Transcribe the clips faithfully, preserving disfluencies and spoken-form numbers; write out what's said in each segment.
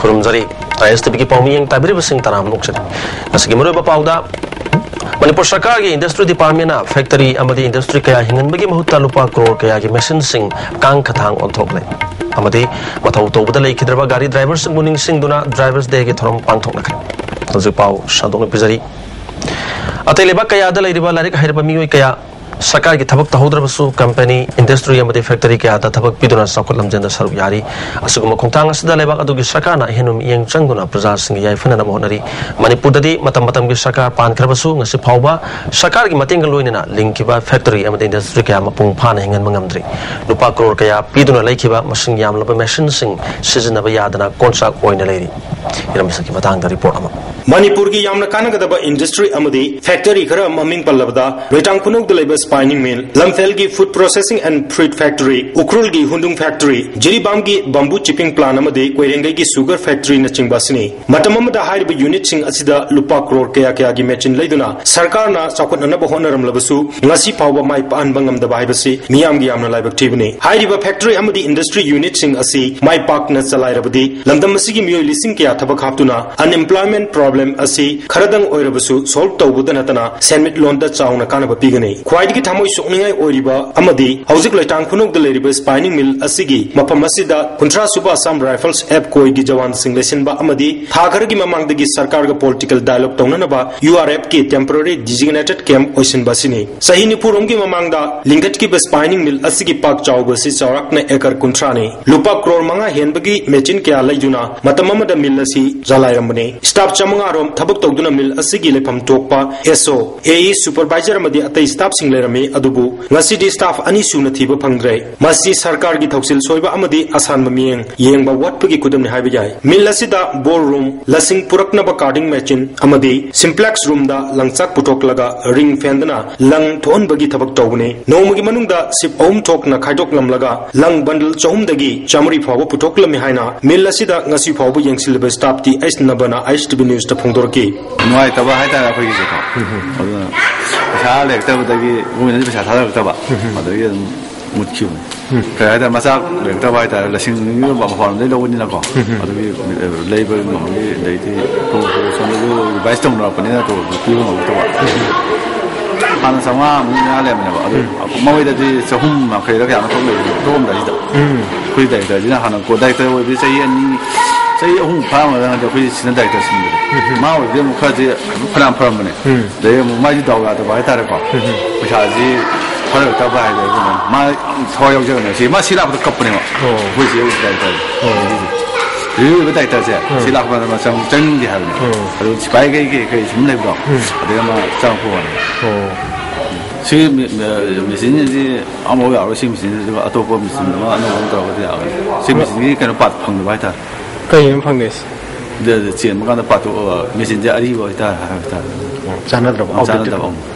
ꯈꯨꯔꯨꯝꯖꯔꯤ꯫ ꯑꯥꯏ ꯑꯦꯁ T ꯚꯤꯒꯤ ꯄꯥꯎꯃꯤ ꯌꯦꯡ ꯇꯥꯕꯤꯔꯤꯕꯁꯤꯡ ꯇꯔꯥꯝꯅ ꯑꯣꯛꯆꯔꯤ꯫ ꯉꯁꯤꯒꯤ ꯃꯔꯨꯑꯣꯏꯕ ꯄꯥꯎꯗ, ꯃꯅꯤꯄꯨꯔ ꯁꯔꯀꯥꯔꯒꯤ ꯏꯟꯗꯁꯇ꯭ꯔꯤ ꯗꯤꯄꯥꯔꯠꯃꯦꯟꯅ ꯐꯦꯛꯇꯔꯤ ꯑꯃꯗꯤ ꯏꯟꯗꯁꯇ꯭ꯔꯤ ꯀꯌꯥ ꯍꯤꯡꯍꯟꯕꯒꯤ ꯃꯍꯨꯠꯇ ꯂꯨꯄꯥ ꯀ꯭ꯔꯣꯔ ꯀꯌꯥꯒꯤ ꯃꯦꯁꯤꯟꯁꯤꯡ ꯀꯥꯡ ꯈꯊꯥꯡ ꯑꯣꯟꯊꯣꯛꯂꯦ꯫ ꯑꯃꯗꯤ ꯃꯊꯧ ꯇꯧꯕꯗ ꯂꯩꯈꯤꯗ꯭ꯔꯕ ꯒꯥꯔꯤ ꯗ꯭ꯔꯥꯏꯚꯔꯁꯤꯡꯕꯨ ꯅꯤꯡꯁꯤꯡꯗꯨꯅ ꯗ꯭ꯔꯥꯏꯚꯔꯁ ꯗꯦꯒꯤ ꯊꯧꯔꯝ ꯄꯥꯡꯊꯣꯛꯅꯈ꯭ꯔꯦ꯫ ꯍꯧꯖꯤꯛ ꯄꯥꯎ ꯁꯟꯗꯣꯛꯅ ꯄꯤꯖꯔꯤ꯫ ꯑꯇꯩ ꯂꯩꯕꯥꯛ ꯀꯌꯥꯗ ꯂꯩꯔꯤꯕ ꯂꯥꯏꯔꯤꯛ ꯍꯩꯔꯕ ꯃꯤꯑꯣꯏ ꯀꯌꯥ ꯁꯔꯀꯥꯔꯒꯤ ꯊꯕꯛ ꯇꯧꯍꯧꯗ꯭ꯔꯕꯁꯨ ꯀꯝꯄꯦꯅꯤ, ꯏꯟꯗꯁꯇ꯭ꯔꯤ ꯑꯃꯗꯤ ꯐꯦꯛꯇꯔꯤ ꯀꯌꯥꯗ ꯊꯕꯛ ꯄꯤꯗꯨꯅ ꯆꯥꯎꯈꯠ ꯂꯝꯖꯦꯜꯗ ꯁꯔꯨꯛ ꯌꯥꯔꯤ꯫ ꯑꯁꯤꯒꯨꯝꯕ ꯈꯣꯡꯊꯥꯡ ꯑꯁꯤꯗ ꯂꯩꯕꯥꯛ ꯑꯗꯨꯒꯤ ꯁꯔꯀꯥꯔꯅ ꯑꯍꯦꯟꯕ ꯃꯤꯠꯌꯦꯡ ꯆꯪꯗꯨꯅ ꯄ꯭ꯔꯖꯥꯁꯤꯡꯒꯤ ꯌꯥꯏꯐꯅꯅꯕ ꯍꯣꯠꯅꯔꯤ꯫ ꯃꯅꯤꯄꯨꯔꯗꯗꯤ ꯃꯇꯝ ꯃꯇꯝꯒꯤ ꯁꯔꯀꯥꯔ ꯄꯥꯟꯈ꯭ꯔꯕꯁꯨ ꯉꯁꯤ ꯐꯥꯎꯕ ꯁꯔꯀꯥꯔꯒꯤ ꯃꯇꯦꯡꯒ ꯂꯣꯏꯅꯅ ꯂꯤꯡꯈꯤꯕ ꯐꯦꯛꯇꯔꯤ ꯑꯃꯗꯤ ꯏꯟꯗꯁꯇ꯭ꯔꯤ ꯀꯌꯥ ꯃꯄꯨꯡ ꯐꯥꯅ ꯍꯤꯡꯍꯟꯕ ꯉꯝꯗ꯭ꯔꯤ꯫ ꯂꯨꯄꯥ ꯀ꯭ꯔꯣꯔ ꯀꯌꯥ ꯄꯤꯗꯨꯅ ꯂꯩꯈꯤꯕ ꯃꯁꯤꯡ ꯌꯥꯝꯂꯕ ꯃꯦꯁꯤꯟꯁꯤꯡ ꯁꯤꯖꯤꯟꯅꯕ ꯌꯥꯗꯅ ꯀꯣꯟꯆꯥꯛ ꯑꯣꯏꯅ ꯂꯩꯔꯤ꯫ ꯏꯔꯝ ꯑꯁꯤꯒꯤ ꯃꯇꯥꯡꯗ ꯔꯤꯄꯣꯔꯠ ꯑꯃ꯫ ꯃꯅꯤꯄꯨꯔꯒꯤ ꯌꯥꯝꯅ ꯀꯥꯟꯅꯒꯗꯕ ꯏꯟꯗꯁꯇ꯭ꯔꯤ ꯑꯃꯗꯤ ꯐꯦꯛꯇꯔꯤ ꯈꯔ ꯃꯃꯤꯡ ꯄꯜꯂꯕꯗ, ꯂꯣꯏꯇꯥꯡ ꯈꯨꯅꯧꯗ ꯂꯩꯕ ꯁ꯭ꯄꯥꯏꯅꯤꯡ ꯃꯤꯜ, ꯂꯝꯐꯦꯜꯒꯤ food processing and fruit factory, ꯎꯈ꯭ꯔꯨꯜꯒꯤ ꯍꯨꯟꯗꯨꯡ ꯐꯦꯛꯇꯔꯤ, ꯖꯤꯔꯤꯕꯥꯝꯒꯤ ꯕꯝꯕꯨ ꯆꯤꯞꯄꯤꯡ ꯄ꯭ꯂꯥꯟ ꯑꯃꯗꯤ ꯀꯣꯏꯔꯦꯡꯒꯩꯒꯤ ꯁꯨꯒꯔ ꯐꯦꯛꯇꯔꯤꯅꯆꯤꯡꯕ ꯑꯁꯤꯅꯤ꯫ ꯃꯇꯝ ꯑꯃꯗ ꯍꯥꯏꯔꯤꯕ ꯌꯨꯅꯤꯠꯁꯤꯡ ꯑꯁꯤꯗ ꯂꯨꯄꯥ ꯀ꯭ꯔꯣꯔ ꯀꯌꯥ ꯀꯌꯥꯒꯤ ꯃꯦꯆꯤꯟ ꯂꯩꯗꯨꯅ ꯁꯔꯀꯥꯔꯅ ꯆꯥꯎꯈꯠꯅꯅꯕ ꯍꯣꯠꯅꯔꯝꯂꯕꯁꯨ, ꯉꯁꯤ ꯐꯥꯎꯕ ꯃꯥꯏ ꯄꯥꯛꯍꯟꯕ ꯉꯝꯗꯕ ꯍꯥꯏꯕꯁꯤ ꯃꯤꯌꯥꯝꯒꯤ ꯌꯥꯝꯅ ꯂꯥꯏꯕꯛ ꯊꯤꯕꯅꯤ꯫ ꯍꯥꯏꯔꯤꯕ ꯐꯦꯛꯇꯔꯤ ꯑꯃꯗꯤ ꯏꯟꯗꯁꯇ꯭ꯔꯤ ꯌꯨꯅꯤꯠꯁꯤꯡ ꯑꯁꯤ ꯃꯥꯏ ꯄꯥꯛꯅ ꯆꯂꯥꯏꯔꯕꯗꯤ, ꯂꯝꯗꯝ ꯑꯁꯤꯒꯤ ꯃꯤꯑꯣꯏ ꯂꯤꯁꯤꯡ ꯀꯌꯥ ꯊꯕꯛ ꯍꯥꯞꯇꯨꯅ ꯑꯟꯑꯦꯝꯄ꯭ꯂꯣꯏꯃꯦꯟꯠ ꯄ꯭ꯔꯣꯕ꯭ꯂꯦꯝ ꯑꯁꯤ ꯈꯔꯗꯪ ꯑꯣꯏꯔꯕꯁꯨ ꯁꯣꯜꯕ ꯇꯧꯕꯗ ꯅꯠꯇꯅ ꯁꯦꯟꯃꯤꯠꯂꯣꯟꯗ ꯆꯥꯎꯅ ꯀꯥꯟꯅꯕ ꯄꯤꯒꯅꯤ꯫ ꯈ꯭ꯋꯥꯏꯗꯒꯤ ꯊꯃꯣꯏ ꯁꯣꯛꯅꯤꯡꯉꯥꯏ ꯑꯣꯏꯔꯤꯕ ꯑꯃꯗꯤ ꯍꯧꯖꯤꯛ ꯂꯩꯇꯥꯡ ꯈꯨꯅꯧꯗ ꯂꯩꯔꯤꯕ ꯁ꯭ꯄꯥꯏꯅꯤꯡ ꯃꯤꯜ ꯑꯁꯤꯒꯤ ꯃꯐꯝ ꯑꯁꯤꯗ ꯀꯨꯟꯊ꯭ꯔꯥ ꯁꯨꯕ ꯑꯁꯥꯝ ꯔꯥꯏꯐꯜꯁ ꯑꯦꯞ ꯀꯣꯏꯒꯤ ꯖꯋꯥꯟꯁꯤꯡ ꯂꯩꯁꯤꯟꯕ ꯑꯃꯗꯤ ꯊꯥ ꯈꯔꯒꯤ ꯃꯃꯥꯡꯗꯒꯤ ꯁꯔꯀꯥꯔꯒ ꯄꯣꯂꯤꯇꯤꯀꯦꯜ ꯗꯥꯏꯂꯣꯒ ꯇꯧꯅꯅꯕ ꯌꯨ ꯑꯥꯔ ꯑꯦꯐꯀꯤ ꯇꯦꯝꯄꯔꯔꯤ ꯗꯤꯖꯤꯒꯅꯦꯇꯦꯗ ꯀꯦꯝꯞ ꯑꯣꯏꯁꯤꯟꯕ ꯑꯁꯤꯅꯤ꯫ ꯆꯍꯤ ꯅꯤꯐꯨ ꯔꯣꯝꯒꯤ ꯃꯃꯥꯡꯗ ꯂꯤꯡꯈꯠꯈꯤꯕ ꯁ꯭ꯄꯥꯏꯅꯤꯡ ꯃꯤꯜ ꯑꯁꯤꯒꯤ ꯄꯥꯛ ꯆꯥꯎꯕ ꯑꯁꯤ ꯆꯥꯎꯔꯥꯛꯅ ꯑꯦꯀꯔ ꯀꯨꯟꯊ꯭ꯔꯥꯅꯤ꯫ ꯂꯨꯄꯥ ꯀ꯭ꯔꯣꯔ ꯃꯉꯥ ꯍꯦꯟꯕꯒꯤ ꯃꯦꯆꯤꯟ ꯀꯌꯥ ꯂꯩꯗꯨꯅ ꯃꯇꯝ ꯑꯃꯗ ꯃꯤꯜ ꯑꯁꯤ ꯆꯂꯥꯏꯔꯝꯕꯅꯤ꯫ ꯁ꯭ꯇꯥꯐ ꯆꯥꯃꯉꯥ ꯔꯣꯝ ꯊꯕꯛ ꯇꯧꯗꯨꯅ ꯃꯤꯜ ꯑꯁꯤꯒꯤ ꯂꯩꯐꯝ ꯊꯣꯛꯄ ꯑꯦꯁ ꯑꯣ, ꯑꯦ ꯏ, ꯁꯨꯄꯔꯚꯥꯏꯖꯔ ꯑꯃꯗꯤ ꯑꯇꯩ ꯁ꯭ꯇꯥꯐꯁꯤꯡ ꯂꯩꯔꯝꯃꯤ, ꯑꯗꯨꯕꯨ ꯉꯁꯤꯗꯤ ꯁ꯭ꯇꯥꯐ ꯑꯅꯤ ꯁꯨꯅ ꯊꯤꯕ ꯐꯪꯗ꯭ꯔꯦ꯫ ꯃꯁꯤ ꯁꯔꯀꯥꯔꯒꯤ ꯊꯧꯁꯤꯜ ꯁꯣꯏꯕ ꯑꯃꯗꯤ ꯑꯁꯥꯟꯕ ꯃꯤꯠꯌꯦꯡ ꯌꯦꯡꯕ ꯋꯥꯠꯄꯒꯤ ꯈꯨꯗꯝꯅꯤ ꯍꯥꯏꯕ ꯌꯥꯏ꯫ ꯃꯤꯜ ꯑꯁꯤꯗ ꯕꯣꯔ ꯔꯨꯝ, ꯂꯁꯤꯡ ꯄꯨꯔꯛꯅꯕ ꯀꯥꯔꯗꯤꯡ ꯃꯦꯆꯤꯟ ꯑꯃꯗꯤ ꯁꯤꯝꯄ꯭ꯂꯦꯛꯁ ꯔꯨꯝꯗ ꯂꯪꯆꯥꯛ ꯄꯨꯊꯣꯛꯂꯒ ꯔꯤꯡ ꯐꯦꯟꯗꯅ ꯂꯪ ꯊꯣꯛꯍꯟꯕꯒꯤ ꯊꯕꯛ ꯇꯧꯕꯅꯤ꯫ ꯅꯣꯡꯃꯒꯤ ꯃꯅꯨꯡꯗ ꯁꯤꯞ ꯑꯍꯨꯝ ꯊꯣꯛꯅ ꯈꯥꯏꯗꯣꯛꯂꯝꯂꯒ ꯂꯪ ꯕꯟꯗꯜ ꯆꯍꯨꯝꯗꯒꯤ ꯆꯥꯃꯔꯤ ꯐꯥꯎꯕ ꯄꯨꯊꯣꯛꯂꯝꯃꯤ ꯍꯥꯏꯅ ꯃꯤꯜ ꯑꯁꯤꯗ ꯉꯁꯤ ꯐꯥꯎꯕ ꯌꯦꯡꯁꯤꯜꯂꯤꯕ ꯁ꯭ꯇꯥꯐ ꯇꯤ ꯑꯩꯆ ꯅꯕꯅ ꯑꯥꯏ ꯑꯦꯁ ꯇꯤ ꯚꯤ ꯅ꯭ꯌꯨꯁꯇ ꯐꯣꯡꯗꯣꯔꯛꯈꯤ꯫ ꯅꯨꯡꯉꯥꯏꯇꯕ ꯍꯥꯏꯇꯥꯔꯦ ꯑꯩꯈꯣꯏꯒꯤꯁꯦꯀꯣ꯫ ꯑꯗꯨꯅ ꯄꯩꯁꯥ ꯂꯩꯔꯛꯇꯕꯗꯒꯤ ꯒꯣꯔꯃꯦꯟꯅꯁꯨ ꯄꯩꯁꯥ ꯊꯥꯗꯔꯛꯇꯕ꯫ ꯑꯗꯒꯤ ꯑꯗꯨꯝ ꯃꯨꯠꯈꯤꯕꯅꯤ꯫ ꯀꯩ ꯍꯥꯏꯇꯥꯔꯦ, ꯃꯆꯥꯛ ꯂꯩꯔꯛꯇꯕ ꯍꯥꯏꯇꯥꯔꯦ, ꯂꯁꯤꯡ ꯃꯄꯥꯟ ꯂꯣꯝꯗꯩ ꯂꯧꯕꯅꯤꯅꯀꯣ꯫ ꯑꯗꯨꯒꯤ ꯂꯩꯕ ꯉꯝꯃꯤ, ꯑꯗꯩꯗꯤ ꯁꯣꯝꯗꯁꯨ ꯔꯤꯚꯥꯏꯁ ꯇꯧꯅꯔꯛꯄꯅꯤꯅ ꯇꯣꯂꯣꯞꯁꯨ ꯄꯤꯕ ꯉꯝꯃꯛꯇꯕ꯫ ꯍꯥꯟꯅ ꯆꯥꯝꯃꯉꯥꯃꯨꯛ ꯃꯌꯥ ꯂꯩꯔꯝꯕꯅꯦꯕ, ꯑꯗꯨ ꯃꯃꯩꯗꯗꯤ ꯆꯍꯨꯝ ꯌꯥꯡꯈꯩꯔ ꯀꯌꯥꯅꯣ ꯈꯛ ꯂꯩꯕꯅꯦ ꯇꯣꯛꯑꯝꯗꯥꯏꯁꯤꯗ꯫ ꯑꯩꯈꯣꯏ ꯗꯥꯏꯔꯦꯛꯇꯔꯁꯤꯅ ꯍꯥꯟꯅ ꯀꯣ ꯗꯥꯏꯔꯦꯛꯇꯔ ꯑꯣꯏꯕꯗꯤ ꯆꯍꯤ ꯑꯅꯤ, ꯆꯍꯤ ꯑꯍꯨꯝ ꯐꯥꯔꯝꯒꯗ꯭ꯔꯥ ꯈꯪꯗꯦ, ꯑꯩꯈꯣꯏ ꯁꯤꯅ ꯗꯥꯏꯔꯦꯛꯇꯔ ꯁꯤꯟꯕꯗ꯫ ꯃꯥ ꯑꯣꯏꯕꯗꯤ ꯑꯃꯨꯛ ꯈꯔꯗꯤ ꯑꯗꯨꯝ ꯐꯅꯌꯥꯝ ꯐꯔꯝꯕꯅꯦ꯫ ꯑꯗꯩ ꯑꯃꯨꯛ ꯃꯥꯏꯗꯤ ꯗꯥꯎ ꯌꯥꯗꯕ ꯍꯥꯏꯇꯥꯔꯦꯀꯣ꯫ ꯄꯩꯁꯥꯁꯤ ꯐꯔꯛꯇꯕ ꯍꯥꯏꯗꯤ ꯑꯗꯨꯅ ꯃꯥ ꯌꯥꯝ ꯊꯋꯥꯏ ꯌꯥꯎꯖꯕꯅꯦ꯫ ꯁꯤ ꯃꯥ ꯁꯤ ꯂꯥꯛꯄꯗ ꯀꯞꯄꯅꯦꯕ꯫ ꯑꯩꯈꯣꯏ ꯁꯤ ꯑꯣꯏꯕ ꯗꯥꯏꯔꯦꯛꯇꯔꯁꯦ꯫ ꯁꯤꯒꯤꯁꯦ꯫ ꯁꯤ ꯑꯣꯏꯕ ꯗꯥꯏꯔꯦꯛꯇꯔꯁꯦ ꯁꯤ ꯂꯥꯛꯄꯗ ꯃꯥ ꯆꯪ-, ꯆꯪꯅꯤꯡꯗꯦ ꯍꯥꯏꯕꯅꯦ꯫ ꯑꯗꯨ ꯁꯤꯐꯥꯏ ꯀꯩ ꯀꯩ ꯀꯩ ꯁꯨꯝ ꯂꯩꯕꯗꯣ꯫ ꯑꯗꯩ ꯑꯃ ꯆꯪꯉꯛꯄ ꯋꯥꯅꯤ꯫ ꯁꯤ ꯃꯦ-, ꯃꯦ-, ꯃꯦꯆꯤꯟꯁꯤꯗꯤ ꯑꯃꯐꯥꯎ ꯌꯥꯔꯣꯏ꯫ ꯁꯤ ꯃꯦꯆꯤꯟꯁꯤꯗꯤ ꯑꯇꯣꯞꯄ ꯃꯦꯆꯤꯟ ꯑꯃ ꯑꯅꯧꯕ ꯑꯃ ꯇꯧꯔꯒꯗꯤ ꯌꯥꯔꯣꯏ꯫ ꯁꯤ ꯃꯦꯆꯤꯟꯒꯤ ꯀꯩꯅꯣ ꯄꯥꯔꯠ ꯐꯪꯗꯕ ꯍꯥꯏꯇꯥꯔꯦ꯫ ꯀꯩꯅꯣ ꯐꯪꯗꯣꯏꯁꯦ? ꯑꯗ, ꯑꯗ ꯆꯦꯟꯕ ꯀꯥꯟꯗ ꯄꯥꯔꯠꯇꯣ, ꯑ, ꯃꯦꯆꯤꯟꯁꯦ ꯑꯔꯤꯕ ꯑꯣꯏꯇꯥꯔꯦ ꯍꯥꯏꯕ ꯇꯥꯔꯦ꯫ ꯆꯥꯟꯅꯗ꯭ꯔꯕ, ꯆꯥꯟꯅꯗꯕ꯫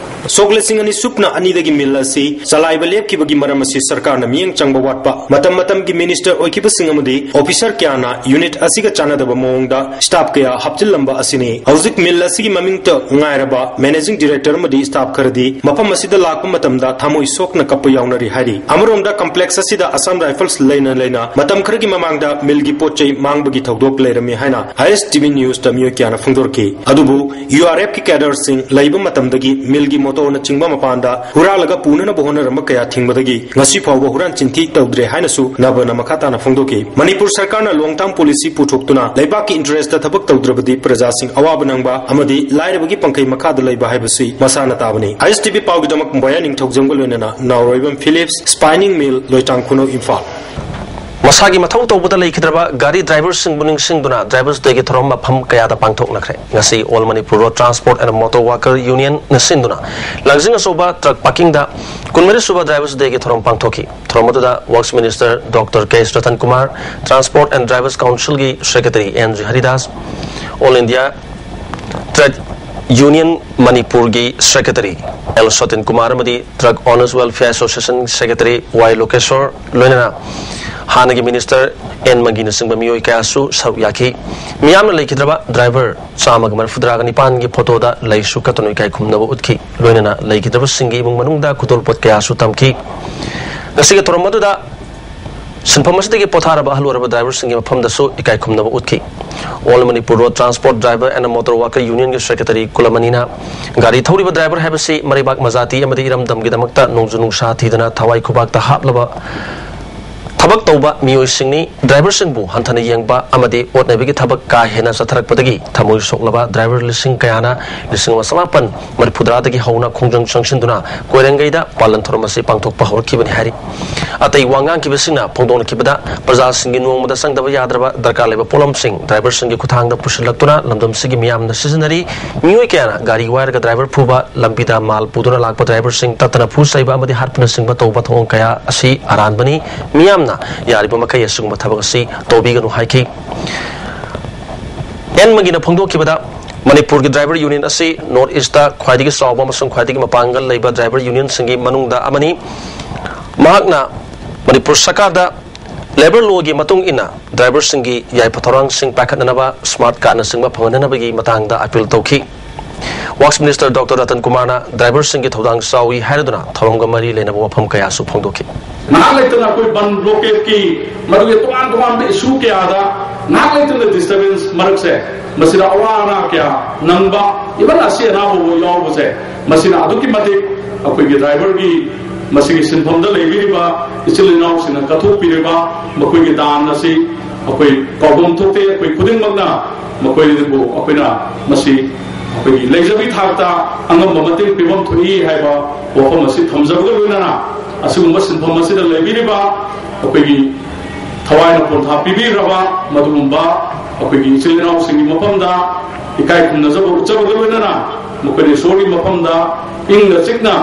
ꯁꯣꯛ ꯂꯤꯁꯤꯡ ꯑꯅꯤ ꯁꯨꯞꯅ ꯑꯅꯤꯗꯒꯤ ꯃꯤꯜ ꯑꯁꯤ ꯆꯂꯥꯏꯕ ꯂꯦꯞꯈꯤꯕꯒꯤ ꯃꯔꯝ ꯑꯁꯤ ꯁꯔꯀꯥꯔꯅ ꯃꯤꯠꯌꯦꯡ ꯆꯪꯕ ꯋꯥꯠꯄ, ꯃꯇꯝ ꯃꯇꯝꯒꯤ ꯃꯤꯅꯤꯁꯇꯔ ꯑꯣꯏꯈꯤꯕꯁꯤꯡ ꯑꯃꯗꯤ ꯑꯣꯐꯤꯁꯔ ꯀꯌꯥꯅ ꯌꯨꯅꯤꯠ ꯑꯁꯤꯒ ꯆꯥꯟꯅꯗꯕ ꯃꯑꯣꯡꯗ ꯁ꯭ꯇꯥꯐ ꯀꯌꯥ ꯍꯥꯞꯆꯤꯜꯂꯝꯕ ꯑꯁꯤꯅꯤ꯫ ꯍꯧꯖꯤꯛ ꯃꯤꯜ ꯑꯁꯤꯒꯤ ꯃꯃꯤꯡꯇ ꯉꯥꯏꯔꯕ ꯃꯦꯅꯦꯖꯤꯡ ꯗꯤꯔꯦꯛꯇꯔ ꯑꯃꯗꯤ ꯁ꯭ꯇꯥꯐ ꯈꯔꯗꯤ ꯃꯐꯝ ꯑꯁꯤꯗ ꯂꯥꯛꯄ ꯃꯇꯝꯗ ꯊꯃꯣꯏ ꯁꯣꯛꯅ ꯀꯞꯄ ꯌꯥꯎꯅꯔꯤ ꯍꯥꯏꯔꯤ꯫ ꯑꯃꯔꯣꯝꯗ ꯀꯝꯄ꯭ꯂꯦꯛꯁ ꯑꯁꯤꯗ ꯑꯁꯥꯝ ꯔꯥꯏꯐꯜꯁ ꯂꯩꯅ ꯂꯩꯅ ꯃꯇꯝ ꯈꯔꯒꯤ ꯃꯃꯥꯡꯗ ꯃꯤꯜꯒꯤ ꯄꯣꯠ ꯆꯩ ꯃꯥꯡꯕꯒꯤ ꯊꯧꯗꯣꯛ ꯂꯩꯔꯝꯃꯤ ꯍꯥꯏꯅ ꯑꯥꯏ ꯑꯦꯁ ꯇꯤ ꯚꯤ ꯅ꯭ꯌꯨꯁꯇ ꯃꯤꯑꯣꯏ ꯀꯌꯥꯅ ꯐꯣꯡꯗꯣꯔꯛꯈꯤ꯫ ꯑꯗꯨꯕꯨ ꯌꯨ ꯑꯥꯔ ꯑꯦꯐꯀꯤ ꯀꯦꯗꯔꯁꯤꯡ ꯂꯩꯕ ꯃꯇꯝꯗꯒꯤ ꯃꯤꯜꯒꯤ ꯃꯣꯇꯣꯔꯅꯆꯤꯡꯕ ꯃꯄꯥꯟꯗ ꯍꯨꯔꯥꯜꯂꯒ ꯄꯨꯅꯅꯕ ꯍꯣꯠꯅꯔꯝꯕ ꯀꯌꯥ ꯊꯤꯡꯕꯗꯒꯤ ꯉꯁꯤ ꯐꯥꯎꯕ ꯍꯨꯔꯥꯟ ꯆꯤꯟꯊꯤ ꯇꯧꯗ꯭ꯔꯦ ꯍꯥꯏꯅꯁꯨ ꯅꯕꯅ ꯃꯈꯥ ꯇꯥꯅ ꯐꯣꯡꯗꯣꯛꯈꯤ꯫ ꯃꯅꯤꯄꯨꯔ ꯁꯔꯀꯥꯔꯅ ꯂꯣꯡ ꯇꯥꯔꯝ ꯄꯣꯂꯤꯁꯤ ꯄꯨꯊꯣꯛꯇꯨꯅ ꯂꯩꯕꯥꯛꯀꯤ ꯏꯟꯇꯔꯦꯁꯇ ꯊꯕꯛ ꯇꯧꯗ꯭ꯔꯕꯗꯤ ꯄ꯭ꯔꯖꯥꯁꯤꯡ ꯑꯋꯥꯕ ꯅꯪꯕ ꯑꯃꯗꯤ ꯂꯥꯏꯔꯕꯒꯤ ꯄꯪꯈꯩ ꯃꯈꯥꯗ ꯂꯩꯕ ꯍꯥꯏꯕꯁꯤ ꯃꯁꯥꯅ ꯇꯥꯕꯅꯤ꯫ ꯑꯥꯏ ꯑꯦꯁ ꯇꯤ ꯚꯤ ꯄꯥꯎꯒꯤꯗꯃꯛ ꯕꯣꯌꯥ ꯅꯤꯡꯊꯧꯖꯝꯒ ꯂꯣꯏꯅꯅ ꯅꯥꯎꯔꯣꯏꯕꯝ ꯐꯤꯂꯤꯞꯁ, ꯁ꯭ꯄꯥꯏꯅꯤꯡ ꯃꯤꯜ, ꯂꯣꯏꯇꯥꯡ ꯈꯨꯅꯧ, ꯏꯝꯐꯥꯜ꯫ ꯃꯁꯥꯒꯤ ꯃꯊꯧ ꯇꯧꯕꯗ ꯂꯩꯈꯤꯗ꯭ꯔꯕ ꯒꯥꯔꯤ ꯗ꯭ꯔꯥꯏꯚꯔꯁꯤꯡꯕꯨ ꯅꯤꯡꯁꯤꯡꯗꯨꯅ Drivers Day ꯒꯤ ꯊꯧꯔꯝ ꯃꯐꯝ ꯀꯌꯥꯗ ꯄꯥꯡꯊꯣꯛꯅꯈ꯭ꯔꯦ꯫ ꯉꯁꯤ All Manipur Road Transport and Motor Worker Union ꯅ ꯁꯤꯟꯗꯨꯅ ꯂꯥꯡꯖꯤꯡ ꯑꯆꯧꯕ ꯇ꯭ꯔꯛ ꯄꯥꯔꯀꯤꯡꯗ ꯀꯨꯟꯃꯔꯤ ꯁꯨꯕ Drivers Day ꯒꯤ ꯊꯧꯔꯝ ꯄꯥꯡꯊꯣꯛꯈꯤ꯫ ꯊꯧꯔꯝ ꯑꯗꯨꯗ Works Minister Doctor K S Ratan Kumar, Transport and Drivers Council ꯒꯤ Secretary N G Haridas, All India Trade Union ꯃꯅꯤꯄꯨꯔꯒꯤ Secretary ꯑꯦꯜ ꯁꯣꯇꯤꯟ ꯀꯨꯃꯥꯔ ꯑꯃꯗꯤ Truck Owners Welfare Association Secretary ꯋꯥꯏ ꯂꯣꯀꯦꯁꯣꯔ, ꯂꯣꯏꯅꯅ ꯍꯥꯟꯅꯒꯤ ꯃꯤꯅꯤꯁꯇꯔ ꯑꯦꯟ ꯃꯪꯒꯤꯅꯆꯤꯡꯕ ꯃꯤꯑꯣꯏ ꯀꯌꯥꯁꯨ ꯁꯔꯨꯛ ꯌꯥꯈꯤ꯫ ꯃꯤꯌꯥꯝꯅ ꯂꯩꯈꯤꯗ꯭ꯔꯕ ꯗ꯭ꯔꯥꯏꯚꯔ ꯆꯥꯝꯃꯒ ꯃꯔꯤꯐꯨꯇꯔꯥꯒ ꯅꯤꯄꯥꯟꯒꯤ ꯐꯣꯇꯣꯗ ꯂꯩꯁꯨ ꯀꯠꯇꯨꯅ ꯏꯀꯥꯏ ꯈꯨꯝꯅꯕ ꯎꯠꯈꯤ꯫ ꯂꯣꯏꯅꯅ ꯂꯩꯈꯤꯗ꯭ꯔꯕꯁꯤꯡꯒꯤ ꯏꯃꯨꯡ ꯃꯅꯨꯡꯗ ꯈꯨꯗꯣꯜꯄꯣꯠ ꯀꯌꯥꯁꯨ ꯇꯝꯈꯤ꯫ ꯉꯁꯤꯒꯤ ꯊꯧꯔꯝ ꯑꯗꯨꯗ ꯁꯤꯟꯐꯝ ꯑꯁꯤꯗꯒꯤ ꯄꯣꯊꯥꯔꯕ ꯑꯍꯜ ꯑꯣꯏꯔꯕ ꯗ꯭ꯔꯥꯏꯚꯔꯁꯤꯡꯒꯤ ꯃꯐꯝꯗꯁꯨ ꯏꯀꯥꯏ ꯈꯨꯝꯅꯕ ꯎꯠꯈꯤ꯫ All Manipur Road Transport Driver and Motor Worker Unionꯒꯤ ꯁꯦꯀ꯭ꯔꯦꯇꯔꯤ ꯀꯨꯂꯃꯅꯤꯅ ꯒꯥꯔꯤ ꯊꯧꯔꯤꯕ ꯗ꯭ꯔꯥꯏꯚꯔ ꯍꯥꯏꯕꯁꯤ ꯃꯔꯩꯕꯥꯛ ꯃꯖꯥꯇꯤ ꯑꯃꯗꯤ ꯏꯔꯝꯗꯝꯒꯤꯗꯃꯛꯇ ꯅꯣꯡꯖꯨ ꯅꯨꯡꯁꯥ ꯊꯤꯗꯅ ꯊꯋꯥꯏ ꯈꯨꯕꯥꯛꯇ ꯍꯥꯞꯂꯕ ꯊꯕꯛ ꯇꯧꯕ ꯃꯤꯑꯣꯏꯁꯤꯡꯅꯤ꯫ ꯗ꯭ꯔꯥꯏꯚꯔꯁꯤꯡꯕꯨ ꯍꯟꯊꯅ ꯌꯦꯡꯕ ꯑꯃꯗꯤ ꯑꯣꯠ ꯅꯩꯕꯒꯤ ꯊꯕꯛ ꯀꯥ ꯍꯦꯟꯅ ꯆꯠꯊꯔꯛꯄꯗꯒꯤ ꯊꯃꯣꯏ ꯁꯣꯛꯂꯕ ꯗ꯭ꯔꯥꯏꯚꯔ ꯂꯤꯁꯤꯡ ꯀꯌꯥꯅ ꯂꯤꯁꯤꯡ ꯑꯃ ꯆꯃꯥꯄꯟ ꯃꯔꯤꯐꯨꯇꯔꯥꯗꯒꯤ ꯍꯧꯅ ꯈꯣꯡꯖꯪ ꯆꯪꯁꯤꯟꯗꯨꯅ ꯀꯣꯏꯔꯦꯡꯒꯩꯗ ꯄꯥꯂꯟ ꯊꯧꯔꯝ ꯑꯁꯤ ꯄꯥꯡꯊꯣꯛꯄ ꯍꯧꯔꯛꯈꯤꯕꯅꯤ ꯍꯥꯏꯔꯤ꯫ ꯑꯇꯩ ꯋꯥ ꯉꯥꯡꯈꯤꯕꯁꯤꯡꯅ ꯐꯣꯡꯗꯣꯛꯅꯈꯤꯕꯗ, ꯄ꯭ꯔꯖꯥꯁꯤꯡꯒꯤ ꯅꯣꯡꯃꯗ ꯆꯪꯗꯕ ꯌꯥꯗ꯭ꯔꯕ ꯗꯔꯀꯥꯔ ꯂꯩꯕ ꯄꯣꯠꯂꯝꯁꯤꯡ ꯗ꯭ꯔꯥꯏꯚꯔꯁꯤꯡꯒꯤ ꯈꯨꯠꯊꯥꯡꯗ ꯄꯨꯁꯤꯜꯂꯛꯇꯨꯅ ꯂꯝꯗꯝꯁꯤꯒꯤ ꯃꯤꯌꯥꯝꯅ ꯁꯤꯖꯤꯟꯅꯔꯤ꯫ ꯃꯤꯑꯣꯏ ꯀꯌꯥꯅ ꯒꯥꯔꯤ ꯋꯥꯏꯔꯒ ꯗ꯭ꯔꯥꯏꯚꯔ ꯐꯨꯕ, ꯂꯝꯕꯤꯗ ꯃꯥꯜ ꯄꯨꯗꯨꯅ ꯂꯥꯛꯄ ꯗ꯭ꯔꯥꯏꯚꯔꯁꯤꯡ ꯇꯠꯇꯅ ꯐꯨ ꯆꯩꯕ ꯑꯃꯗꯤ ꯍꯥꯠꯄꯅꯆꯤꯡꯕ ꯇꯧꯕ ꯊꯧꯑꯣꯡ ꯀꯌꯥ ꯑꯁꯤ ꯑꯔꯥꯟꯕꯅꯤ꯫ ꯃꯤꯌꯥꯝꯅ ꯌꯥꯔꯤꯕ ꯃꯈꯩ ꯑꯁꯤꯒꯨꯝꯕ ꯊꯕꯛ ꯑꯁꯤ ꯇꯧꯕꯤꯒꯅꯨ ꯍꯥꯏꯈꯤ꯫ ꯑꯦꯟ ꯃꯒꯤꯅ ꯐꯣꯡꯗꯣꯛꯈꯤꯕꯗ, ꯃꯅꯤꯄꯨꯔꯒꯤ ꯗ꯭ꯔꯥꯏꯚꯔ ꯌꯨꯅꯤꯌꯟ ꯑꯁꯤ ꯅꯣꯔꯠ ꯏꯁꯇ ꯈ꯭ꯋꯥꯏꯗꯒꯤ ꯆꯥꯎꯕ ꯑꯃꯁꯨꯡ ꯈ꯭ꯋꯥꯏꯗꯒꯤ ꯃꯄꯥꯡꯒꯜ ꯂꯩꯕ ꯗ꯭ꯔꯥꯏꯚꯔ ꯌꯨꯅꯤꯌꯟꯁꯤꯡꯒꯤ ꯃꯅꯨꯡꯗ ꯑꯃꯅꯤ꯫ ꯃꯍꯥꯛꯅ ꯃꯅꯤꯄꯨꯔ ꯁꯔꯀꯥꯔꯗ ꯂꯦꯕꯔ ꯂꯣꯒꯤ ꯃꯇꯨꯡ ꯏꯟꯅ ꯗ꯭ꯔꯥꯏꯚꯔꯁꯤꯡꯒꯤ ꯌꯥꯏꯐ ꯊꯧꯔꯥꯡꯁꯤꯡ ꯄꯥꯏꯈꯠꯅꯅꯕ ꯁ꯭ꯃꯥꯔꯠ ꯀꯥꯔꯗꯅꯆꯤꯡꯕ ꯐꯪꯍꯟꯅꯅꯕꯒꯤ ꯃꯇꯥꯡꯗ ꯑꯄꯤꯜ ꯇꯧꯈꯤ꯫ ꯋꯥꯛꯁ ꯃꯤꯅꯤꯁꯇꯔ ꯗꯣꯛꯇꯔ ꯔꯇꯟ ꯀꯨꯃꯥꯔꯅ ꯗ꯭ꯔꯥꯏꯚꯔꯁꯤꯡꯒꯤ ꯊꯧꯗꯥꯡ ꯆꯥꯎꯏ ꯍꯥꯏꯔꯗꯨꯅ ꯊꯧꯔꯝꯒ ꯃꯔꯤ ꯂꯩꯅꯕ ꯋꯥꯐꯝ ꯀꯌꯥꯁꯨ ꯐꯣꯡꯗꯣꯛꯈꯤ꯫ ꯉꯥꯏꯍꯥꯛ ꯂꯩꯇꯅ ꯑꯩꯈꯣꯏ ꯕꯟ ꯕ꯭ꯂꯣꯀꯦꯠꯀꯤ ꯃꯗꯨꯒꯤ ꯇꯣꯉꯥꯟ ꯇꯣꯉꯥꯟꯕ ꯏꯁꯨ ꯀꯌꯥꯗ ꯉꯥꯏꯍꯥꯛ ꯂꯩꯇꯅ ꯗꯤꯁꯇꯔꯕꯦꯟꯁ ꯃꯔꯛꯁꯦ, ꯃꯁꯤꯗ ꯑꯋꯥ ꯑꯅꯥ ꯀꯌꯥ ꯅꯪꯕ, ꯏꯚꯟ ꯑꯁꯤ ꯑꯅꯥꯕ ꯐꯥꯎꯕ ꯌꯥꯎꯕꯁꯦ, ꯃꯁꯤꯅ ꯑꯗꯨꯛꯀꯤ ꯃꯇꯤꯛ ꯑꯩꯈꯣꯏꯒꯤ ꯗ꯭ꯔꯥꯏꯚꯔꯒꯤ ꯃꯁꯤꯒꯤ ꯁꯤꯟꯐꯝꯗ ꯂꯩꯕꯤꯔꯤꯕ ꯏꯆꯤꯜ ꯏꯅꯥꯎꯁꯤꯡꯅ ꯀꯠꯊꯣꯛꯄꯤꯔꯤꯕ ꯃꯈꯣꯏꯒꯤ ꯗꯥꯟ ꯑꯁꯤ ꯑꯩꯈꯣꯏ ꯀꯥꯎꯐꯝ ꯊꯣꯛꯇꯦ꯫ ꯑꯩꯈꯣꯏ ꯈꯨꯗꯤꯡꯃꯛꯅ ꯃꯈꯣꯏꯕꯨ ꯑꯩꯈꯣꯏꯅ ꯃꯁꯤ ꯑꯩꯈꯣꯏꯒꯤ ꯂꯩꯖꯕꯤ ꯊꯥꯛꯇ ꯑꯉꯝꯕ ꯃꯇꯦꯡ ꯄꯤꯐꯝ ꯊꯣꯛꯏ ꯍꯥꯏꯕ ꯋꯥꯐꯝ ꯑꯁꯤ ꯊꯝꯖꯕꯒ ꯂꯣꯏꯅꯅ, ꯑꯁꯤꯒꯨꯝꯕ ꯁꯤꯟꯐꯝ ꯑꯁꯤꯗ ꯂꯩꯕꯤꯔꯤꯕ ꯑꯩꯈꯣꯏꯒꯤ ꯊꯋꯥꯏꯅ ꯄꯣꯟꯊꯥ ꯄꯤꯕꯤꯔꯕ ꯃꯗꯨꯒꯨꯝꯕ ꯑꯩꯈꯣꯏꯒꯤ ꯏꯆꯤꯜ ꯏꯅꯥꯎꯁꯤꯡꯒꯤ ꯃꯐꯝꯗ ꯏꯀꯥꯏ ꯈꯨꯝꯅꯖꯕ ꯎꯠꯆꯕꯒ ꯂꯣꯏꯅꯅ, ꯃꯈꯣꯏꯅ ꯏꯁꯣꯔꯒꯤ ꯃꯐꯝꯗ ꯏꯪꯅ ꯆꯤꯛꯅ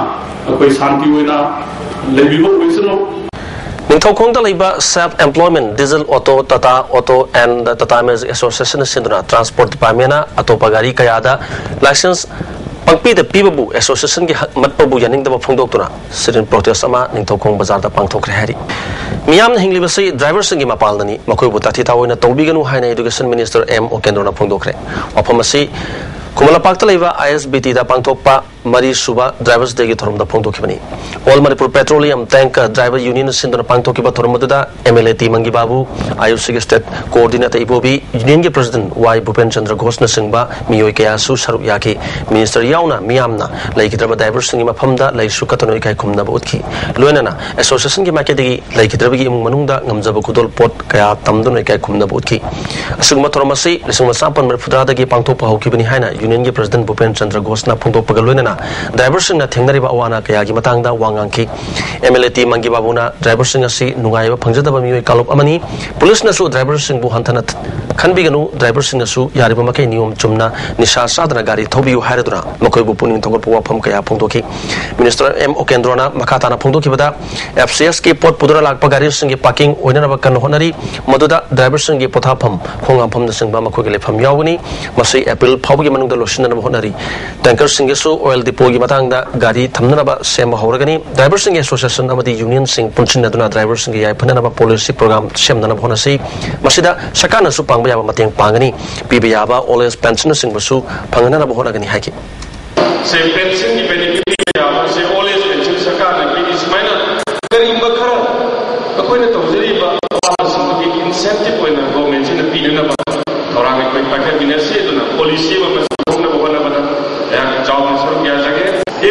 ꯑꯩꯈꯣꯏ ꯁꯥꯟꯇꯤ ꯑꯣꯏꯅ ꯂꯩꯕꯤꯕ ꯑꯣꯏꯁꯅꯨ꯫ ꯅꯤꯡꯊꯧꯈꯣꯡꯗ ꯂꯩꯕ Self Employment, Diesel Auto, Tata Auto and Tata Magic Association ꯁꯤꯟꯗꯨꯅ ꯇ꯭ꯔꯥꯟꯁꯄꯣꯔꯠ ꯗꯤꯄꯥꯔꯠꯃꯦꯟꯅ ꯑꯇꯣꯞꯄ ꯒꯥꯔꯤ ꯀꯌꯥꯗ ꯂꯥꯏꯁꯦꯟꯁ ꯄꯪꯄꯤꯗ ꯄꯤꯕꯕꯨ ꯑꯦꯁꯣꯁꯤꯌꯦꯁꯟꯒꯤ ꯍꯛ ꯃꯠꯄꯕꯨ ꯌꯥꯅꯤꯡꯗꯕ ꯐꯣꯡꯗꯣꯛꯇꯨꯅ ꯁꯤꯠ ꯏꯟ ꯄ꯭ꯔꯣꯇꯦꯁ ꯑꯃ ꯅꯤꯡꯊꯧꯈꯣꯡ ꯕꯖꯥꯔꯗ ꯄꯥꯡꯊꯣꯛꯈ꯭ꯔꯦ ꯍꯥꯏꯔꯤ꯫ ꯃꯤꯌꯥꯝꯅ ꯍꯤꯡꯂꯤꯕꯁꯤ ꯗ꯭ꯔꯥꯏꯚꯔꯁꯤꯡꯒꯤ ꯃꯄꯥꯜꯗꯅꯤ, ꯃꯈꯣꯏꯕꯨ ꯇꯥꯊꯤ ꯇꯥꯑꯣꯏꯅ ꯇꯧꯕꯤꯒꯅꯨ ꯍꯥꯏꯅ ꯏꯗꯨꯀꯦꯁꯟ ꯃꯤꯅꯤꯁꯇꯔ ꯑꯦꯝ ꯑꯣꯀꯦꯟꯗ꯭ꯔꯣꯅ ꯐꯣꯡꯗꯣꯛꯈ꯭ꯔꯦ꯫ ꯋꯥꯐꯝ ꯑꯁꯤ ꯈꯨꯃꯟ ꯂꯝꯄꯥꯛꯇ ꯂꯩꯕ ꯑꯥꯏ ꯑꯦꯁ ꯕꯤ ꯇꯤꯗ ꯄꯥꯡꯊꯣꯛꯄ ꯃꯔꯤ ꯁꯨꯕ Drivers Dayꯒꯤ ꯊꯧꯔꯝꯗ ꯐꯣꯡꯗꯣꯛꯈꯤꯕꯅꯤ꯫ All Manipur Petroleum Tanker Driver Union ꯁꯤꯟꯗꯨꯅ ꯄꯥꯡꯊꯣꯛꯈꯤꯕ ꯊꯧꯔꯝ ꯑꯗꯨꯗ MLA ꯇꯤ ꯃꯪꯒꯤ ꯕꯥꯕꯨ, IUCꯒꯤ State Coordinator ꯏꯕꯣꯕꯤ, Unionꯒꯤ President ꯋꯥꯏ ꯚꯨꯄꯦꯟ ꯆꯟꯗ꯭ꯔ ꯘꯣꯁꯅꯆꯤꯡꯕ ꯃꯤꯑꯣꯏ ꯀꯌꯥꯁꯨ ꯁꯔꯨꯛ ꯌꯥꯈꯤ꯫ Minister ꯌꯥꯎꯅ ꯃꯤꯌꯥꯝꯅ ꯂꯩꯈꯤꯗ꯭ꯔꯕ driverꯁꯤꯡꯒꯤ ꯃꯐꯝꯗ ꯂꯩꯁꯨ ꯀꯠꯇꯨꯅ ꯏꯀꯥꯏ ꯈꯨꯝꯅꯕ ꯎꯠꯈꯤ꯫ ꯂꯣꯏꯅꯅ Associationꯒꯤ ꯃꯥꯏꯀꯩꯗꯒꯤ ꯂꯩꯈꯤꯗ꯭ꯔꯕꯒꯤ ꯏꯃꯨꯡ ꯃꯅꯨꯡꯗ ꯉꯝꯖꯕ ꯈꯨꯗꯣꯜ ꯄꯣꯠ ꯀꯌꯥ ꯇꯝꯗꯨꯅ ꯏꯀꯥꯏ ꯈꯨꯝꯅꯕ ꯎꯠꯈꯤ꯫ ꯑꯁꯤꯒꯨꯝꯕ ꯊꯧꯔꯝ ꯑꯁꯤ ꯂꯤꯁꯤꯡ ꯑꯃ ꯆꯥꯃꯥꯄꯟ ꯃꯔꯤꯐꯨꯇꯔꯥꯗꯒꯤ ꯄꯥꯡꯊꯣꯛꯄ ꯍꯧꯈꯤꯕꯅꯤ ꯍꯥꯏꯅ Unionꯒꯤ President ꯚꯨꯄꯦꯟ ꯆꯟꯗ꯭ꯔ ꯘꯣꯁꯅ ꯐꯣꯡꯗꯣꯛꯄꯒ ꯂꯣꯏꯅꯅ driverꯁꯤꯡꯅ ꯊꯦꯡꯅꯔꯤꯕ ꯑꯋꯥ ꯑꯅꯥ ꯀꯌꯥꯒꯤ ꯃꯇꯥꯡꯗ ꯋꯥ ꯉꯥꯡꯈꯤ꯫ MLA ꯇꯤ ꯃꯪꯒꯤ ꯕꯥꯕꯨꯅ driverꯁꯤꯡ ꯑꯁꯤ ꯅꯨꯡꯉꯥꯏꯕ ꯐꯪꯖꯗꯕ ꯃꯤꯑꯣꯏ ꯀꯥꯡꯂꯨꯞ ꯑꯃꯅꯤ꯫ Policeꯅꯁꯨ driverꯁꯤꯡꯕꯨ ꯍꯟꯊꯅ ꯈꯟꯕꯤꯒꯅꯨ, driverꯁꯤꯡꯅꯁꯨ ꯌꯥꯔꯤꯕ ꯃꯈꯩ ꯅꯤꯌꯣꯝ ꯆꯨꯝꯅ ꯅꯤꯁꯥ ꯆꯥꯗꯅ ꯒꯥꯔꯤ ꯊꯧꯕꯤꯌꯨ ꯍꯥꯏꯔꯗꯨꯅ ꯃꯈꯣꯏꯕꯨ ꯄꯨꯛꯅꯤꯡ ꯊꯧꯒꯠꯄ ꯋꯥꯐꯝ ꯀꯌꯥ ꯐꯣꯡꯗꯣꯛꯈꯤ꯫ Minister ꯑꯦꯝ ꯎꯀꯦꯟꯗ꯭ꯔꯣꯅ ꯃꯈꯥ ꯇꯥꯅ ꯐꯣꯡꯗꯣꯛꯈꯤꯕꯗ, FCSꯀꯤ ꯄꯣꯠ ꯄꯨꯗꯨꯅ ꯂꯥꯛꯄ ꯒꯥꯔꯤꯁꯤꯡꯒꯤ parking ꯑꯣꯏꯅꯅꯕ ꯀꯟꯅ ꯍꯣꯠꯅꯔꯤ꯫ ꯃꯗꯨꯗ driverꯁꯤꯡꯒꯤ ꯄꯣꯊꯥꯐꯝ, ꯈꯣꯡ ꯍꯥꯝꯐꯝꯅꯆꯤꯡꯕ ꯃꯈꯣꯏꯒꯤ ꯂꯩꯐꯝ ꯌꯥꯎꯒꯅꯤ꯫ ꯃꯁꯤ April ꯐꯥꯎꯕꯒꯤ ꯃꯅꯨꯡꯗ ꯂꯣꯏꯁꯤꯟꯅꯅꯕ ꯍꯣꯠꯅꯔꯤ꯫ Tankerꯁꯤꯡꯒꯤꯁꯨ oil depotꯒꯤ ꯃꯇꯥꯡꯗ ꯒꯥꯔꯤ ꯊꯝꯅꯅꯕ ꯁꯦꯝꯕ ꯍꯧꯔꯒꯅꯤ꯫ Driverꯁꯤꯡꯒꯤ association ꯑꯃꯗꯤ unionꯁꯤꯡ ꯄꯨꯟꯁꯤꯟꯅꯗꯨꯅ driverꯁꯤꯡꯒꯤ ꯌꯥꯏꯐꯅꯅꯕ policy program ꯁꯦꯝꯅꯅꯕ ꯍꯣꯠꯅꯁꯤ꯫ ꯃꯁꯤꯗ ꯁꯔꯀꯥꯔꯅꯁꯨ ꯄꯥꯡꯕ ꯌꯥꯕ ꯃꯇꯦꯡ ꯄꯥꯡꯒꯅꯤ꯫ ꯄꯤꯕ ꯌꯥꯕ old age pensionꯅꯆꯤꯡꯕꯁꯨ ꯐꯪꯍꯟꯅꯕ ꯍꯣꯠꯅꯒꯅꯤ ꯍꯥꯏꯈꯤ꯫ ꯁꯦ, pensionꯒꯤ benefit ꯄꯤꯕ ꯌꯥꯕꯁꯦ old age pension ꯁꯔꯀꯥꯔꯅ ꯄꯤꯔꯤ꯫ ꯁꯨꯃꯥꯏꯅ ꯀꯔꯤꯒꯨꯝꯕ ꯈꯔ ꯑꯩꯈꯣꯏꯅ ꯇꯧꯖꯔꯤꯕ ꯑꯋꯥꯕꯁꯤꯡꯗꯨꯒꯤ incentive ꯑꯣꯏꯅ governmentꯁꯤꯅ ꯄꯤꯅꯅꯕ ꯊꯧꯔꯥꯡ ꯑꯩꯈꯣꯏ ꯄꯥꯏꯈꯠꯃꯤꯟꯅꯁꯤ꯫ ꯑꯗꯨꯅ policy ꯑꯃ ꯄꯨꯊꯣꯛꯅꯕ ꯍꯣꯠꯅꯕꯗ ꯑꯩꯍꯥꯛ ꯆꯥꯎꯅ ꯁꯔꯨꯛ ꯌꯥꯖꯒꯦ꯫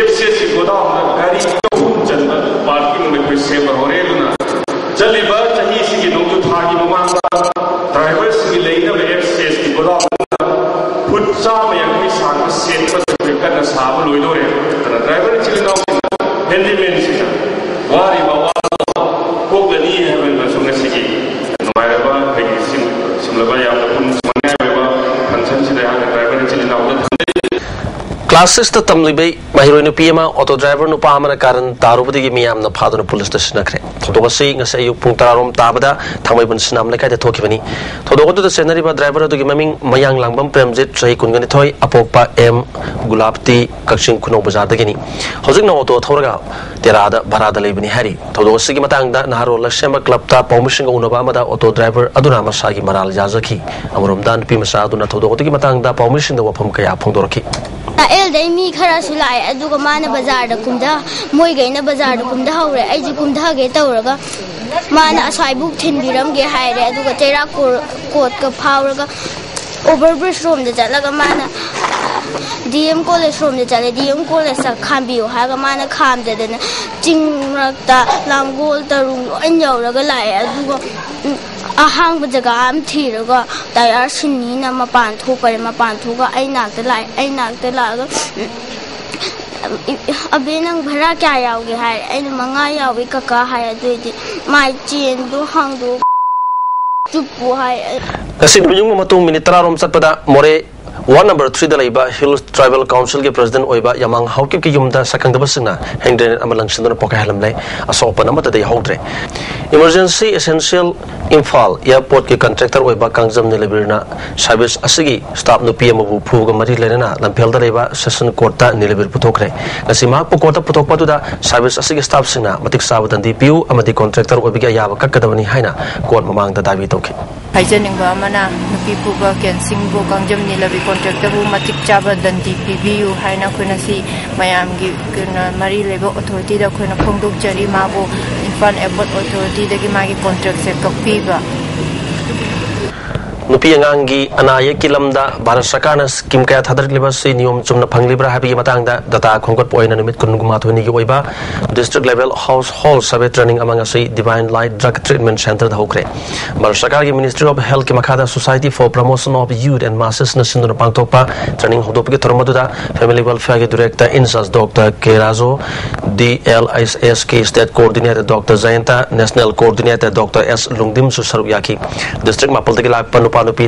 FCSꯀꯤ ꯒꯣꯗꯥꯎꯟꯗ ꯒꯥꯔꯤ ꯑꯍꯨꯝ ꯆꯟꯕ parking ꯑꯃ ꯑꯩꯈꯣꯏ ꯁꯦꯝꯕ ꯍꯧꯔꯦ꯫ ꯑꯗꯨꯅ ꯆꯠꯂꯤꯕ ꯆꯍꯤꯁꯤꯒꯤ ꯅꯣꯡꯖꯨ ꯊꯥꯒꯤ ꯃꯃꯥꯡꯗ driverꯁꯤꯡꯒꯤ ꯂꯩꯅꯕ FCSꯀꯤ ꯒꯣꯗꯥꯎꯟ ꯐꯨꯠ ꯆꯥꯝꯃ ꯌꯥꯡꯈꯩ ꯁꯥꯡꯕ ꯁꯦꯠꯄꯁꯦ ꯑꯩꯈꯣꯏ ꯀꯟꯅ ꯁꯥꯕ ꯂꯣꯏꯗꯧꯔꯦ꯫ ꯑꯗꯨꯅ driver ꯏꯆꯤꯜ ꯏꯅꯥꯎꯁꯤꯡꯅ, handymanꯁꯤꯡꯅ ꯋꯥꯔꯤꯕ ꯑꯋꯥꯕ ꯀꯣꯛꯂꯅꯤ ꯍꯥꯏꯕ ꯑꯃꯁꯨ ꯉꯁꯤꯒꯤ ꯅꯨꯡꯉꯥꯏꯔꯕ ꯑꯩꯈꯣꯏꯒꯤ ꯁꯤꯝ-, ꯁꯤꯝꯂꯕ ꯌꯥꯝꯅ ꯄꯨꯛꯅꯤꯡ ꯁꯨꯃꯥꯏꯅ ꯑꯣꯏꯕ functionꯁꯤꯗ ꯑꯩꯍꯥꯛꯅ driver ꯏꯆꯤꯜ ꯏꯅꯥꯎꯗ ꯊꯝꯖꯩ꯫ Class sixꯇ ꯇꯝꯂꯤꯕ ꯃꯍꯩꯔꯣꯏ ꯅꯨꯄꯤ ꯑꯃ auto driver ꯅꯨꯄꯥ ꯑꯃꯅ ꯀꯥꯔꯟ ꯇꯥꯔꯨꯕꯗꯒꯤ ꯃꯤꯌꯥꯝꯅ ꯐꯥꯗꯨꯅ policeꯇ ꯁꯤꯟꯅꯈ꯭ꯔꯦ꯫ ꯊꯧꯗꯣꯛ ꯑꯁꯤ ꯉꯁꯤ ꯑꯌꯨꯛ ꯄꯨꯡ ꯇꯔꯥꯔꯣꯝ ꯇꯥꯕꯗ ꯊꯥꯡꯃꯩꯕꯟ ꯁꯤꯅꯥꯝ ꯂꯩꯀꯥꯏꯗ ꯊꯣꯛꯈꯤꯕꯅꯤ꯫ ꯊꯧꯗꯣꯛ ꯑꯗꯨꯗ ꯆꯦꯟꯅꯔꯤꯕ driver ꯑꯗꯨꯒꯤ ꯃꯃꯤꯡ ꯃꯌꯥꯡ ꯂꯥꯡꯕꯝ ꯄ꯭ꯔꯦꯝꯖꯤꯠ, ꯆꯍꯤ ꯀꯨꯟꯒ ꯅꯤꯊꯣꯏ, ꯑꯄꯣꯛꯄ ꯑꯦꯝ ꯒꯨꯂꯥꯞꯇꯤ, ꯀꯛꯆꯤꯡ ꯈꯨꯅꯧ ꯕꯖꯥꯔꯗꯒꯤꯅꯤ꯫ ꯍꯧꯖꯤꯛꯅ auto ꯊꯧꯔꯒ ꯇꯦꯔꯥꯗ ꯚꯔꯥꯗ ꯂꯩꯕꯅꯤ ꯍꯥꯏꯔꯤ꯫ ꯊꯧꯗꯣꯛ ꯑꯁꯤꯒꯤ ꯃꯇꯥꯡꯗ ꯅꯍꯥꯔꯣꯜ ꯂꯛꯁꯦꯝꯕ clubꯇ ꯄꯥꯎꯃꯤꯁꯤꯡꯒ ꯎꯅꯕ ꯑꯃꯗ auto driver ꯑꯗꯨꯅ ꯃꯁꯥꯒꯤ ꯃꯔꯥꯜ ꯌꯥꯖꯈꯤ꯫ ꯑꯃꯔꯣꯝꯗ ꯅꯨꯄꯤ ꯃꯆꯥ ꯑꯗꯨꯅ ꯊꯧꯗꯣꯛ ꯑꯗꯨꯒꯤ ꯃꯇꯥꯡꯗ ꯄꯥꯎꯃꯤꯁꯤꯡꯗ ꯋꯥꯐꯝ ꯀꯌꯥ ꯐꯣꯡꯗꯣꯔꯛꯈꯤ꯫ ꯇꯥꯛꯑꯦꯜꯗꯩ ꯃꯤ ꯈꯔꯁꯨ ꯂꯥꯛꯑꯦ, ꯑꯗꯨꯒ ꯃꯥꯅ ꯕꯖꯥꯔꯗ ꯀꯨꯝꯊ ꯃꯣꯏꯈꯩꯅ ꯕꯖꯥꯔꯗ ꯀꯨꯝꯊꯍꯧꯔꯦ꯫ ꯑꯩꯁꯨ ꯀꯨꯝꯊꯒꯦ ꯇꯧꯔꯒ ꯃꯥꯅ ꯑꯁ꯭ꯋꯥꯏꯕꯨꯛ ꯊꯤꯟꯕꯤꯔꯝꯒꯦ ꯍꯥꯏꯔꯦ꯫ ꯑꯗꯨꯒ ꯆꯩꯔꯥꯛ ꯀꯣ- ꯀꯣꯠꯀ ꯐꯥꯎꯔꯒ ꯑꯣꯚꯔ ꯕ꯭ꯔꯤꯖ ꯔꯣꯝꯗ ꯆꯠꯂꯒ ꯃꯥꯅ ꯗꯤ ꯑꯦꯝ ꯀꯣꯂꯦꯖ ꯔꯣꯝꯗ ꯆꯠꯂꯦ꯫ ꯗꯤ ꯑꯦꯝ ꯀꯣꯂꯦꯖꯇ ꯈꯥꯝꯕꯤꯌꯨ ꯍꯥꯏꯔꯒ ꯃꯥꯅ ꯈꯥꯝꯗꯗꯅ ꯆꯤꯡ ꯃꯔꯛꯇ ꯂꯥꯡꯒꯣꯜ ꯇꯔꯨꯡ ꯂꯣꯏ ꯌꯧꯔꯒ ꯂꯥꯛꯑꯦ꯫ ꯑꯗꯨꯒ ꯎꯝ, ꯑꯍꯥꯡꯕ ꯖꯒꯥ ꯑꯃ ꯊꯤꯔꯒ ꯇꯌꯥꯔ ꯁꯤꯟꯅꯤꯅ ꯃꯄꯥꯟ ꯊꯣꯛꯈꯔꯦ꯫ ꯃꯄꯥꯟ ꯊꯣꯛꯑꯒ ꯑꯩ ꯅꯥꯛꯇ ꯂꯥꯛꯑꯦ꯫ ꯑꯩ ꯅꯥꯛꯇ ꯂꯥꯛꯑꯒ ꯎꯝ, "ꯑꯕꯦ, ꯅꯪ ꯚꯔꯥ ꯀꯌꯥ ꯌꯥꯎꯒꯦ?" ꯍꯥꯏꯔꯦ꯫ ꯑꯩꯅ, "ꯃꯉꯥ ꯌꯥꯎꯏ ꯀꯀꯥ" ꯍꯥꯏ꯫ ꯑꯗꯨꯏꯗꯤ ꯃꯥꯏ ꯆꯦꯟꯗꯣ ꯍꯥꯡꯗꯣꯛ ꯆꯨꯞꯄꯨ ꯍꯥꯏ꯫ ꯉꯁꯤ ꯅꯨꯃꯤꯠ ꯌꯨꯡꯕ ꯃꯇꯨꯡ ꯃꯤꯅꯤꯠ ꯇꯔꯥꯔꯣꯝ ꯆꯠꯄꯗ ꯃꯣꯔꯦ ꯋꯥꯔꯗ ꯅꯝꯕꯔ ꯊ꯭ꯔꯤꯗ ꯂꯩꯕ ꯍꯤꯜꯁ ꯇ꯭ꯔꯥꯏꯕꯦꯜ ꯀꯥꯎꯟꯁꯤꯜꯒꯤ ꯄ꯭ꯔꯁꯤꯗꯦꯟ ꯑꯣꯏꯕ ꯌꯥꯃꯥꯡ ꯍꯥꯎꯀꯤꯞꯀꯤ ꯌꯨꯝꯗ ꯁꯛꯈꯪꯗꯕꯁꯤꯡꯅ ꯍꯦꯟ ꯒ꯭ꯔꯦꯅꯦꯗ ꯑꯃ ꯂꯪꯁꯤꯟꯗꯨꯅ ꯄꯣꯈꯥꯏꯍꯜꯂꯝꯂꯦ꯫ ꯑꯁꯣꯛ ꯑꯄꯟ ꯑꯃꯠꯇꯗꯤ ꯌꯥꯎꯍꯧꯗ꯭ꯔꯦ꯫ ꯏꯃꯔꯖꯦꯟꯁꯤ ꯑꯦꯁꯦꯟꯁꯤꯌꯦꯜ ꯏꯝꯐꯥꯜ ꯑꯦꯌꯔꯄꯣꯔꯠꯀꯤ ꯀꯟꯇ꯭ꯔꯦꯛꯇꯔ ꯑꯣꯏꯕ ꯀꯥꯡꯖꯝ ꯅꯤꯂꯕꯤꯔꯅ ꯁꯥꯔꯚꯤꯁ ꯑꯁꯤꯒꯤ ꯁ꯭ꯇꯥꯐ ꯅꯨꯄꯤ ꯑꯃꯕꯨ ꯐꯨꯕꯒ ꯃꯔꯤ ꯂꯩꯅꯅ ꯂꯝꯐꯦꯜꯗ ꯂꯩꯕ ꯁꯦꯁꯟ ꯀꯣꯔꯠꯇ ꯅꯤꯂꯕꯤꯔ ꯄꯨꯊꯣꯛꯈ꯭ꯔꯦ꯫ ꯉꯁꯤ ꯃꯍꯥꯛꯄꯨ ꯀꯣꯔꯠꯇ ꯄꯨꯊꯣꯛꯄ ꯑꯗꯨꯗ ꯁꯥꯔꯚꯤꯁ ꯑꯁꯤꯒꯤ ꯁ꯭ꯇꯥꯐꯁꯤꯡꯅ ꯃꯇꯤꯛ ꯆꯥꯕ ꯗꯟꯗꯤ ꯄꯤꯌꯨ ꯑꯃꯗꯤ ꯀꯣꯟꯇ꯭ꯔꯦꯛꯇꯔ ꯑꯣꯏꯕꯒꯤ ꯑꯌꯥꯕ ꯀꯛꯀꯗꯕꯅꯤ ꯍꯥꯏꯅ ꯀꯣꯔꯠ ꯃꯃꯥꯡꯗ ꯗꯥꯕꯤ ꯇꯧꯈꯤ꯫ ꯍꯥꯏꯖꯅꯤꯡꯕ ꯑꯃꯅ, ꯅꯨꯄꯤ ꯐꯨꯕ ꯀꯦꯟꯁꯤꯡꯕꯨ, ꯀꯥꯡꯖꯝ ꯅꯤꯂꯕꯤ ꯀꯣꯟꯇ꯭ꯔꯦꯛꯇꯔꯕꯨ ꯃꯇꯤꯛ ꯆꯥꯕ ꯗꯟꯗꯤ ꯄꯤꯕꯤꯌꯨ ꯍꯥꯏꯅ ꯑꯩꯈꯣꯏꯅ ꯁꯤ ꯃꯌꯥꯝꯒꯤ ꯀꯩꯅꯣ, ꯃꯔꯤ ꯂꯩꯕ ꯑꯣꯊꯣꯔꯤꯇꯤꯗ ꯑꯩꯈꯣꯏꯅ ꯐꯣꯡꯗꯣꯛꯆꯔꯤ꯫ ꯃꯥꯕꯨ ꯏꯝꯐꯥꯜ ꯑꯦꯌꯔꯄꯣꯔꯠ ꯑꯣꯊꯣꯔꯤꯇꯤꯗꯒꯤ ꯃꯥꯒꯤ ꯀꯣꯟꯇ꯭ꯔꯦꯛꯁꯦ ꯀꯛꯄꯤꯕ꯫ ꯅꯨꯄꯤ ꯑꯉꯥꯡꯒꯤ ꯑꯅꯥ ꯑꯌꯦꯛꯀꯤ ꯂꯝꯗ ꯚꯥꯔꯠ ꯁꯔꯀꯥꯔꯅ ꯁ꯭ꯀꯤꯝ ꯀꯌꯥ ꯊꯥꯗꯔꯛꯂꯤꯕ ꯑꯁꯤ ꯅꯤꯌꯣꯝ ꯆꯨꯝꯅ ꯐꯪꯂꯤꯕ꯭ꯔꯥ ꯍꯥꯏꯕꯒꯤ ꯃꯇꯥꯡꯗ ꯗꯇꯥ ꯈꯣꯝꯒꯠꯄ ꯑꯣꯏꯅ ꯅꯨꯃꯤꯠ ꯀꯨꯟꯃꯥꯊꯣꯏꯅꯤꯒꯤ ꯑꯣꯏꯕ district level household survey training ꯑꯃ ꯉꯁꯤ ꯗꯤꯚꯥꯏꯟ ꯂꯥꯏꯠ ꯗ꯭ꯔꯒ ꯇ꯭ꯔꯤꯠꯃꯦꯟ ꯁꯦꯟꯇꯔꯗ ꯍꯧꯈ꯭ꯔꯦ꯫ ꯚꯥꯔꯠ ꯁꯔꯀꯥꯔꯒꯤ ꯃꯤꯅꯤꯁꯇ꯭ꯔꯤ ꯑꯣꯐ ꯍꯦꯜꯊꯀꯤ ꯃꯈꯥꯗ Society for Promotion of Youth and Masses ꯅ ꯁꯤꯟꯗꯨꯅ ꯄꯥꯡꯊꯣꯛꯄ ꯇ꯭ꯔꯦꯅꯤꯡ ꯍꯧꯗꯣꯛꯄꯒꯤ ꯊꯧꯔꯝ ꯑꯗꯨꯗ ꯐꯦꯃꯤꯂꯤ ꯋꯦꯜꯐꯤꯌꯥꯔꯒꯤ director in charge doctor K Raju, D L I S ꯀꯤ state coordinator doctor Jayanta, national coordinator doctor S ꯂꯨꯡꯗꯤꯝꯁꯨ ꯁꯔꯨꯛ ꯌꯥꯈꯤ꯫ ꯗꯤꯁꯇ꯭ꯔꯤꯛ ꯃꯥꯄꯜꯗꯒꯤ ꯂꯥꯛꯄ ꯅꯨꯄꯥ ꯅꯨꯄꯤ